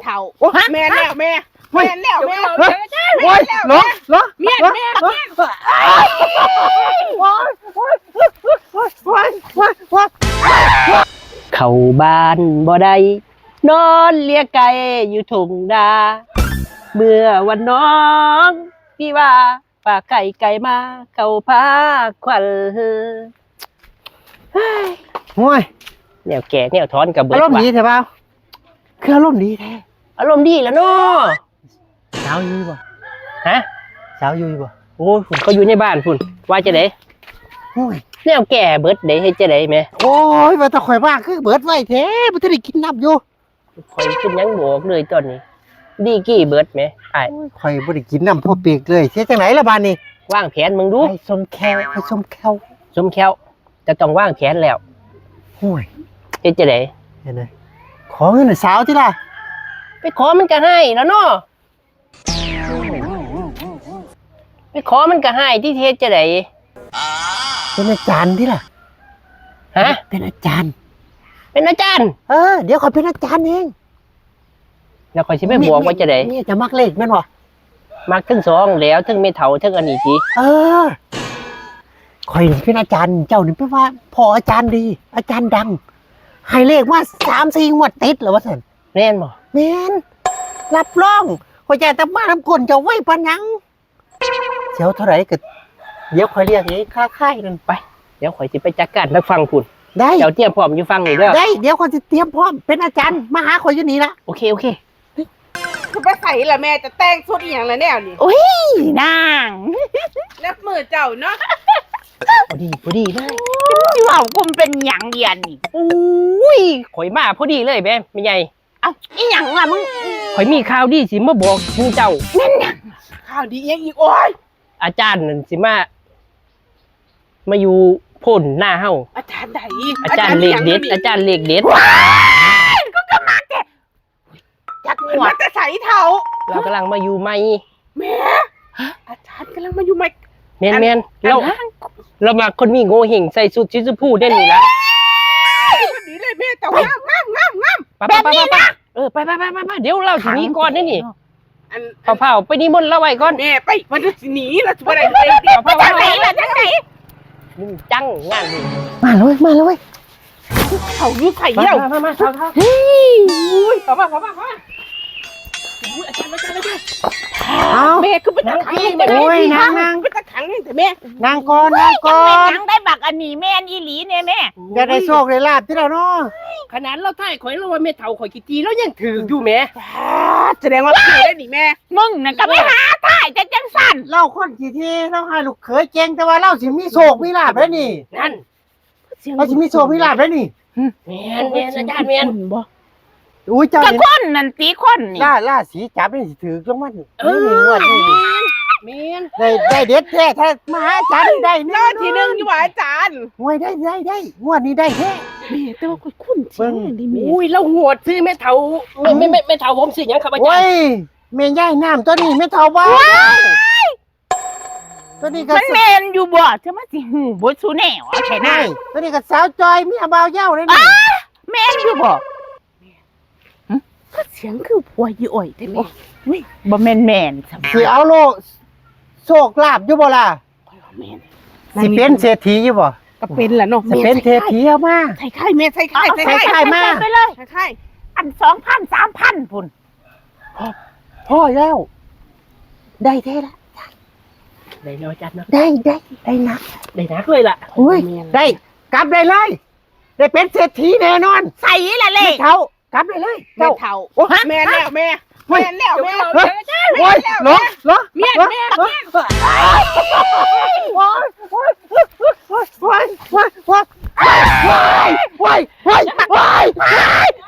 ເຖົ້າ. ໂອ້ ແມ່ນແລ້ວແມ່ ແມ່ນແລ້ວແມ່ ໂອ້ຍ ແມ່ນແລ້ວ ໂອ້ຍ ແມ່ ໂອ້ຍ ໂອ້ຍ ໂອ້ຍ ໂອ້ຍ ໂອ້ຍ ໂອ້ຍ ເຂົ້າບ້ານບໍ່ໄດ້ ນອນເລຍໄກ່ຢູ່ທົ່ງນາ ເມື່ອວັນນ້ອງທີ່ວ່າ ປາໄກ່ໄກ່ມາເຂົ້າພາຂວັນ. ໂອ້ຍ ແນວແກ່ແນວຖອນກໍເບິດ ອາລົມດີແທ້ບ່າວ ຄືອາລົມດີແທ້. ອາລົມດີລະເນາະ. ສາວຢູ່ບໍ່? ຮະ? ສາວຢູ່ບໍ່? ໂອ້ຍ ເຂົາຢູ່ໃນບ້ານພຸ້ນ. ວ່າຈັ່ງໃດ? ໂອ້ຍ ແນວແກ່ເບິດເດ້ ເຮັດຈັ່ງໃດແມ? ໂອ້ຍ ວ່າແຕ່ຂ້ອຍວ່າຄືເບິດໄວແທ້ ບໍ່ທັນໄດ້ກິນນ້ຳຢູ່. ຂ້ອຍຄືຍັງບໍ່ອອກເລີຍຕອນນີ້ ດີກີເບິດແມອ້າຍ. ໂອ້ຍ ຂ້ອຍບໍ່ໄດ້ກິນນ້ຳພໍເປັກເລີຍ ເຮັດຈັ່ງໃດລະບາດນີ້? ວາງແຜນເບິ່ງດູ ໄປຊົມແຂ້ວ ໄປຊົມແຂ້ວ ຊົມແຂ້ວ ຈະຕ້ອງວາງແຜນແລ້ວ. ໂອ້ຍ ເຮັດຈັ່ງໃດ? ເຮັດໃດ? ຂໍເງິນໃຫ້ສາວຕິລະ. ໄປຂໍມັນກໍໃຫ້ລະເນາະ ໄປຂໍມັນກໍໃຫ້ຕິ ເຮັດຈັ່ງໃດ? ເປັນອາຈານຕິລະ. ຮະ? ເປັນອາຈານ ເປັນອາຈານ. ເອີ ດຽວຂ້ອຍເປັນອາຈານເອງ. ແລ້ວຂ້ອຍຊິໄປບອກວ່າຈັ່ງໃດ? ເມຍ ເມຍຈະມັກເລກແມ່ນບໍ່? ມັກທັງສອງແຫຼ້ວ ທັງແມ່ເຖົ້າ ທັງອັນນີ້ຕິ. ເອີ ຂ້ອຍນີ້ເປັນອາຈານ ເຈົ້ານີ້ແປວ່າພໍ່ອາຈານດີ ອາຈານດັງ ໃຫ້ເລກມາສາມສີ່ງວດຕິດແລ້ວວ່າຊັ້ນ. ແມ່ນບໍ່? ແມ່ນ ຮັບຮອງ ຂ້ອຍຈະມານຳກົ້ນເຈົ້າໄວປານຫຍັງ. ຊິເອົາເທົ່າໃດກໍດຽວຂ້ອຍລ້ຽງເອງ ຄ່າຂາຍນັ້ນ. ໄປ ດຽວຂ້ອຍຊິໄປຈັດການທາງຝັ່ງພຸ້ນ. ໄດ້ ເຈົ້າຕຽມພ້ອມຢູ່ຝັ່ງນີ້ເດີ. ໄດ້ ດຽວຂ້ອຍຊິຕຽມພ້ອມ ເປັນອາຈານ ມາຫາຂ້ອຍຢູ່ນີ້ລະ. ໂອເຄ ໂອເຄ. ຄືໄປໃສລະແມ່ ຈະແຕ່ງຊຸດອີ່ຫຍັງລະແນວນີ້? ໂອ້ຍ ນາງ ນັບມື້ເຈົ້າເນາະ. ພໍດີ ພໍດີເລີຍ. ເວົ້າກຸມເປັນຫຍັງດຽວນີ້? ໂອ້ຍ ຂ້ອຍມາພໍດີເລີຍແມ່ ແມ່ໃຫຍ່. ເອົ້າ ອີ່ຫຍັງລະມຶງ? ຂ້ອຍມີຂ່າວດີຊິມາບອກໝູ່ເຈົ້າ. ແມ່ນຫຍັງ? ຂ່າວດີອີ່ຫຍັງອີກ? ໂອ້ຍ ອາຈານນັ້ນຊິມາ ມາຢູ່ໂພນນາເຮົາ. ອາຈານໃດ? ອາຈານເລກເດັດ ອາຈານເລກເດັດ. ວ້າຍ ກູກໍມັກແທ້. ຈັກງວດ ມາແຕ່ໃສເຖົ້າ? ລາວກຳລັງມາຢູ່ໃໝ່. ແມ່ ອາຈານກຳລັງມາຢູ່ໃໝ່. ແມ່ນໆ ລາວ ລາວມັກຄົນມີໂງ່ເຫັ່ງ ໃສ່ຊຸດສີຊຳພູເດ້ນີ້ລະ. ດີເລີຍແມ່ ເຈົ້າງາມໆໆ. ໄປໆໆ ແບບນີ້ນະ. ເອີ ໄປໆໆໆ ດຽວລາວຊິໜີກ່ອນເດ້ນີ້. ອັນ ຟ້າວໆ ໄປນິມົນລາວໄວ້ກ່ອນ. ແມ່ ໄປ ມັນຊິໜີ ລາວຊິບໍ່ໄດ້ເລີຍ. ຟ້າວໆ ຈັ່ງໃດລະ ຈັ່ງໃດ? ມຶງຈັງງານນີ້. ມາເລີຍ ມາເລີຍ. ເຂົາຢູ່ໃສແລ້ວ? ມາ ມາ ມາ ເຂົ້າ ເຂົ້າ. ເຮີ້ຍ ໂອ້ຍ ເຂົ້າມາ ເຂົ້າມາ ເຂົ້າມາ. ໂອ້ຍ ອາຈານ ອາຈານ ອາຈານ. ອ້າວ ແມ່ຄືເປັນຕາຄັງແທ້. ໂອ້ຍ ນາງ ນາງ ເປັນຕາຄັງແທ້ແມ່. ນາງກ່ອນ ນາງກ່ອນ. ໂອ້ຍ ຈັ່ງແມ່ນຫຍັງໄດ້ບັກອັນນີ້ ແມ່ນອີ່ຫຼີແນ່ແມ່. ຢາກໄດ້ໂຊກໄດ້ລາບຕິລະເນາະ. ຂະໜາດລາວທາຍຂ້ອຍ ລາວວ່າແມ່ເຖົ້າຂ້ອຍຂີ້ຕີ ລາວຍັງຖືກຢູ່ແໝ. ປາດ ສະແດງວ່າຄືໄດ້ນີ້ແມ່. ມຶງນັ້ນກໍໄປຫາທາຍແຕ່ຈັ່ງຊັ້ນ. ລາວຄົນຂີ້ຖີ່ ລາວຫາລູກເຂີຍເກັ່ງ ແຕ່ວ່າລາວຊິມີໂຊກມີລາບໄດ໋ນີ້. ນັ້ນ ລາວຊິມີໂຊກມີລາບໄດ໋ນີ້. ແມ່ນ ແມ່ນ ອາຈານ ແມ່ນ. ໂອ້ຍ ເຈົ້າ ກະຄົນນັ້ນຕິ ຄົນນີ້ ລາ ລາສີຈັບນີ້ຊິຖືກລາງວັນ. ເອີ ໃນງວດນີ້ ແມ່ນ ໄດ້ ໄດ້ເດັດແທ້ ຖ້າມາຫາອາຈານນີ້ໄດ້ ລາງວັນທີໜຶ່ງຢູ່ບໍ່ອາຈານ? ໂອ້ຍ ໄດ້ ໄດ້ ໄດ້ ງວດນີ້ໄດ້ແທ້. ແມ່ ແຕ່ວ່າຂ້ອຍຄຸ້ນຊື່ນີ້ແມ່. ໂອ້ຍ ລາວໂຫດຊື່ແມ່ເຖົ້າ ແມ່ ແມ່ ແມ່ເຖົ້າ ຜົມຊື່ຫຍັງຄັບອາຈານ? ໂອ້ຍ ແມ່ຍາຍນ້ຳຕົວນີ້ ແມ່ເຖົ້າບໍ່? ໂອ້ຍ ຕົວນີ້ກໍ ມັນແມ່ນຢູ່ບໍ່? ຈະມາຊິຮູ້ເບິດສູ່ແນວ ເອົາແທ້ນາ. ໂອ້ຍ ຕົວນີ້ກໍສາວຈ່ອຍ ເມຍບ່າວເຍົາເດ້ນີ້. ອ້າ ແມ່ນຢູ່ບໍ່? ຫຶ ຄືສຽງຄືຜົວອີ່ອ້ອຍແທ້ແມ່. ໂອ້ຍ ບໍ່ແມ່ນແມ່ນຊ້ຳ. ຊິເອົາໂລ ໂຊກລາບຢູ່ບໍ່ລະ? ຂ້ອຍວ່າແມ່ນ. ຊິເປັນເສດຖີຢູ່ບໍ່? ກໍເປັນລະເນາະ. ຊິເປັນເສດຖີເອົາມາ. ໃສ່ໄຂ່ແມ່ ໃສ່ໄຂ່ ເອົາ ໃສ່ໄຂ່ ໃສ່ໄຂ່ມາ ໃສ່ໄຂ່ໄປເລີຍ. ໃສ່ໄຂ່ ອັນ ສອງພັນ ສາມພັນ ພຸ້ນ. ພໍ ພໍແລ້ວ ໄດ້ແທ້ລະ. ໄດ້ເນາະ ອາຈານເນາະ. ໄດ້ ໄດ້ ໄດ້ໜັກ ໄດ້ໜັກເລີຍລະ. ໂອ້ຍ ໄດ້ ກັບໄດ້ເລີຍ ໄດ້ເປັນເສດຖີແນ່ນອນ. ໃສ່ລະເລກ ແມ່ເຖົ້າ ກັບໄດ້ເລີຍ ແມ່ເຖົ້າ. ໂອ້ຍ ແມ່ນແລ້ວແມ່ ແມ່ນແລ້ວແມ່. ໂອ້ຍ ໂອ້ຍ ແມ່ນແລ້ວ ໂອ້ຍ ແມ່. ໂອ້ຍ ໂອ້ຍ ໂອ້ຍ.